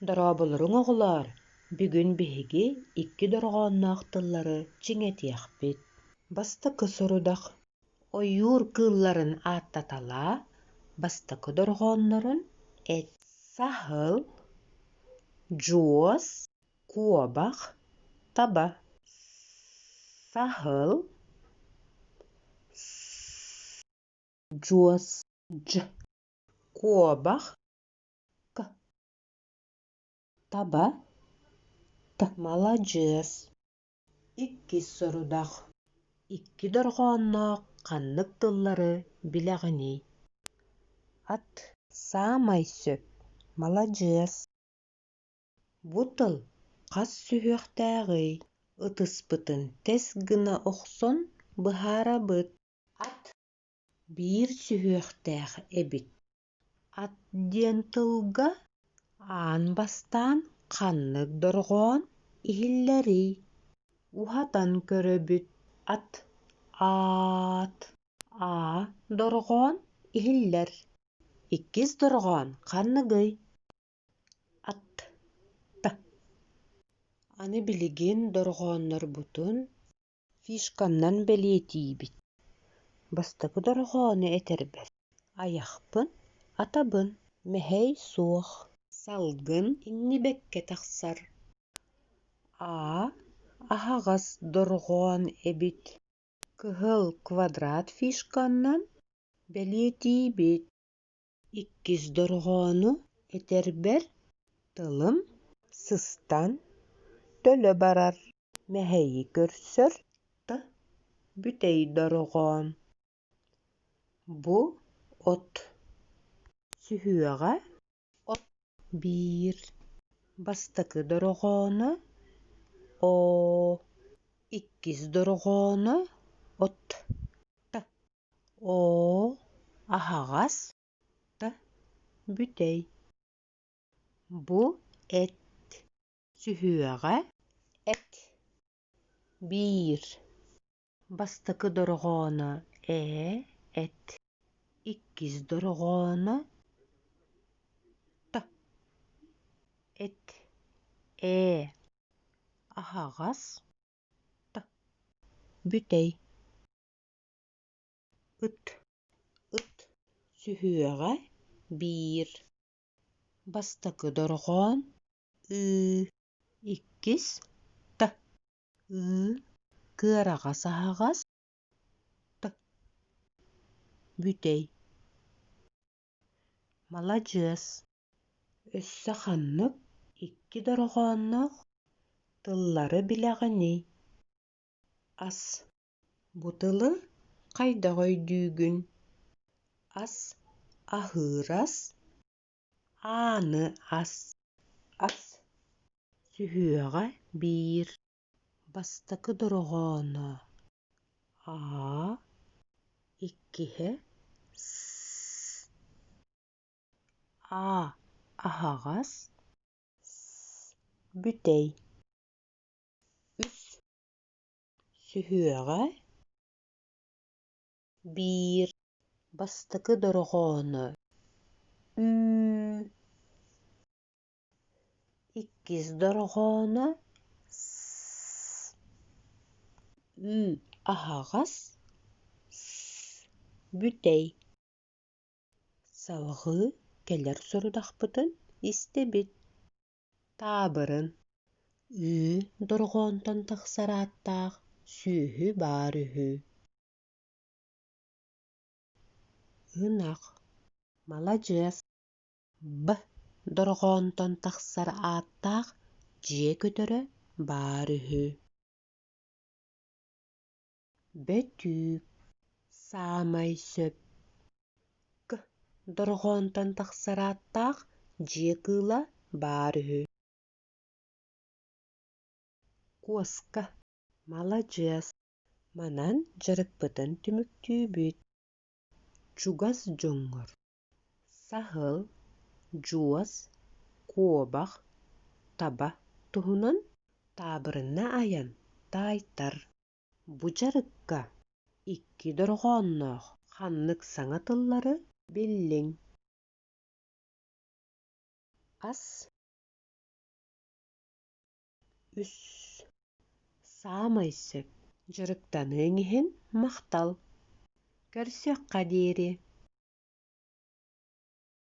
Дорооболоруҥ, оҕолоор! Бүгүн биһиги икки дорҕоонноох тыллары чиҥэтиэхпит. Бастакы сорудах: ойуур кыылларын ааттаталаа, бастакы дорҕооннорун эт. Саһыл, дьуос, куобах, таба. Саһыл, дьуос, дь, куобах, к Таба, т Маладьыас. Иккис сорудах. Икки дорҕоонноох ханнык тыллары билэҕиний? Ат Саамай сөп, маладьыас. Бу тыл хас сүһүөхтээҕий? Ытыспытын тэс гына охсон быһаарабыт. Ат биир сүһүөхтээх эбит. Ат диэн тылга аан бастаан ханнык дорҕоон иһиллэрий? Уһатан көрөбүт: ат, аат, аа дорҕоон иһиллэр. Иккис дорҕоон ханныгый? Ат, т. Аны билигин дорҕооннорбутун Фишканнан бэлиэтиибит: бастакы дорҕоону этэрбэр айахпын атабын, мэһэй суох, салгын иҥнибэккэ тахсар, Аа аһаҕас дорҕоон эбит, кыһыл квадрат фишканнан бэлиэтиибит. Иккис дорҕоону этэрбэр тылым сыстан төлө барар, мэһэйи көрсөр т бүтэй дорҕоон. Бу от Сүһүөҕэ от биир Бастакы дорҕооно оо, иккис дорҕооно от т Оо, аһаҕас т бүтэй. Бу эт Сүһүөҕэ эт Биир Бастакы дорҕооно ээ эт, иккис дорҕооно т эт ээ аһаҕас т бүтэй. Ыт Ыт Сүһүөҕэ биир Бастакы дорҕоон ыы, иккис т, ыы, кыараҕас аһаҕас т, бүтэй. Маладьыас! Өссө ханнык икки дорҕоонноох тыллары билэҕиний? Ас Бу тылы хайдах өйдүүгүн? Ас аһыыр ас, ааны ас. Ас Сүһүөҕэ биир Бастакы дорҕооно Аа, иккиһэ С. Аа аһаҕас, С бүтэй. Үс Сүһүөҕэ биир Бастакы дорҕооно ү, иккис дорҕооно с, ү аһаҕас, с бүтэй. Салҕыы кэлэр сорудахпытын истэбит. Таабырын Ыы дорҕоонтон тахсар ааттаах сүөһү баар үһү. Ынах Маладьыас Б дорҕоонтон тахсар ааттаах дьиэ көтөрө баар үһү. Бөтүүк Саамай сөп К дорҕоонтон тахсар ааттаах дьиэ кыыла баар үһү. Куоска Маладьыас Манан дьарыкпытын түмүктүүбүт. Чугас дьоҥҥор саһыл, дьуос, куобах, таба туһунан таабырынна айан таайтар. Бу дьарыкка икки дорҕоонноох ханнык саҥа тыллары биллиҥ? Ас. Үс. Саамай сөп. Дьарыктаныаҥ иһин махтал. Көрсүөххэ диэри.